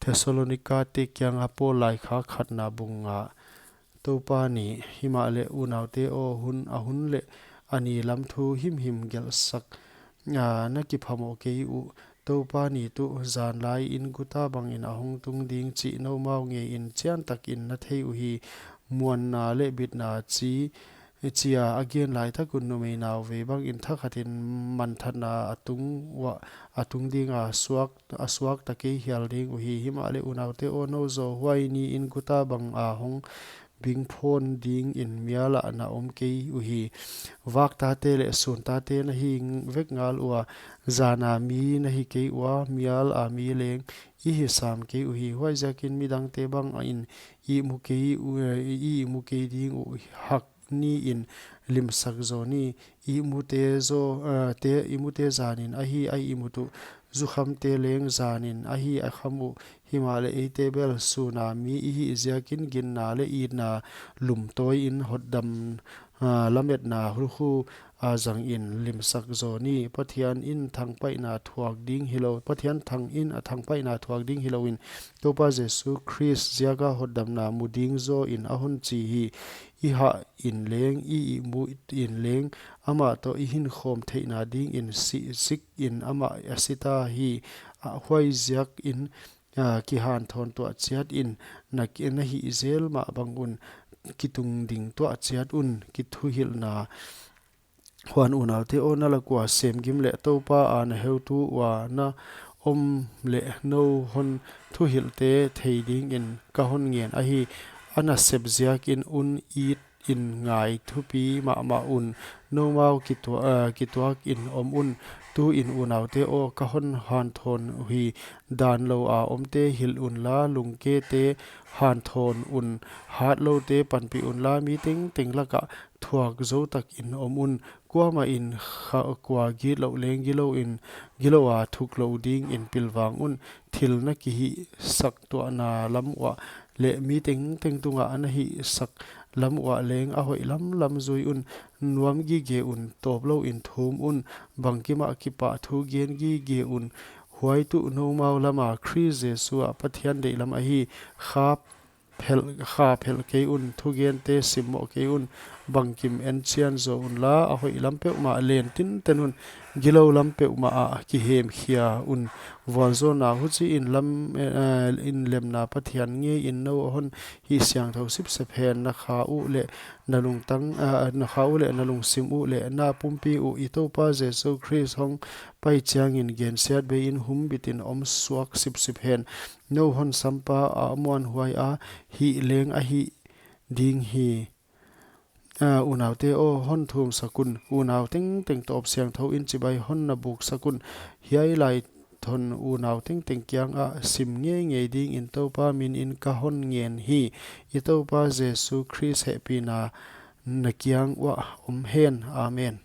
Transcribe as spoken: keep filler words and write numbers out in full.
Thessalonika te kianga Paul laikhak khatna bung nga. Toupa ni. Himahleh unaute aw, hun, a hun leh a ni lam thu himhim gelhsak, a, na kiphamoh kei uh. Toupa ni tuh zanlai in guta bangin a hong tung ding chih noumau ngeiin chiantakin na thei uhi. Muanna leh bitna chi chia a gen laitak un numei nauvei bangin thakhatin manthatna a tung uah, a tung dinga suak, a suakta kei hial ding uhi. Himahleh unaute aw, nou zaw huai niin guta banga hong bingphawn dingin mialah na om kei uhi. Vaktate leh suntate na hi vek ngal ua, zana mi na hi kei ua, miala mi leng i hi sam kei uhi. Huaiziakin midangte bangin ihmu kei u-, ihmu kei ding uh hak niin limsak zaw ni. Ihmute zaw, eh, te, ihmute zanin ahi a ihmu uh, zukhamte leng zanin ahi a kham uh. Himahleh eite bel suna mi i hih ziakin ginna leh itna lumtawiin hotdam, ah, lametna hulkhu a zangin limsak zaw ni. Pathian in thangpaihna thuak ding hilou, Pathian thangin a thangpaihna thuak ding hilouin, Toupa Jesu Khrist ziaka hotdamna mu ding zawin a hon chi hi. I hah in leng, i ihmu in leng, amah toh i hinkhawm theihna dingin si, sikin amah a sita hi. A huaiziakin, a, kihanthawn tuah chiat in, na, na hih zel mah bang un, kitungding tuah chiat un. Kithuhilhna. Huan unaute aw, na lak ua semgim leh Toupa a na heutu ua na om leh nou hon thuhilhte thei dingin ka hon ngen ahi. A nasep ziakin un it in ngai thupi mahmah un, noumau kitua-, eh, kituakin om un. Tuin unaute aw, ka hon hanthawn hi. Dan loua omte hilh unla, lungkete hanthawn un. Hatloute panpih unla, mi tengteng laka thuak zotakin om un. Kuamahin kha-, kua gitlouh leng gilouin, giloua thuk lou dingin pilvang un. Thil na kihihsak tuahna lam uah leh mi tengteng tunga na hihsak lam uah leng a hoih lamlam zui un. Nuam gige un, tawp louin thum un. Bangkimah kipahthu gen gige un. Huai tuh noumau lama Khrist Jesu ah Pathian deihlam ahi. Kha phelh, kha phelh kei un, thugente simmoh kei un. Bangkim enchian zaw unla, a hoih lam peuhmah len tinten un. Gilou lam peuhmah ah kihemkhia un. Vualzawlna huchiin lam, eh, in lemna Pathian ngeiin nou a hon hihsiangthou sipsep hen. Na kha uh leh na lungtang, eh, na kha uh leh na lungsim uh leh na pumpi uh i Toupa Jesu Khrist hong pai chiangin gensiatbeiin humbitin om suak sipsip hen. Nou hon sampa a muanhuai a, hih leng a hih ding hi. A, unaute aw, hon thumsak un. Unau tengteng tawp siangthouin chibai hon na buksak un. Hiai lai thon unau tengteng kiangah sim ngeingei dingin Toupa minin ka hon ngen hi. I Toupa Jesu Khrist hehpihna na kiang uah om hen. Amen.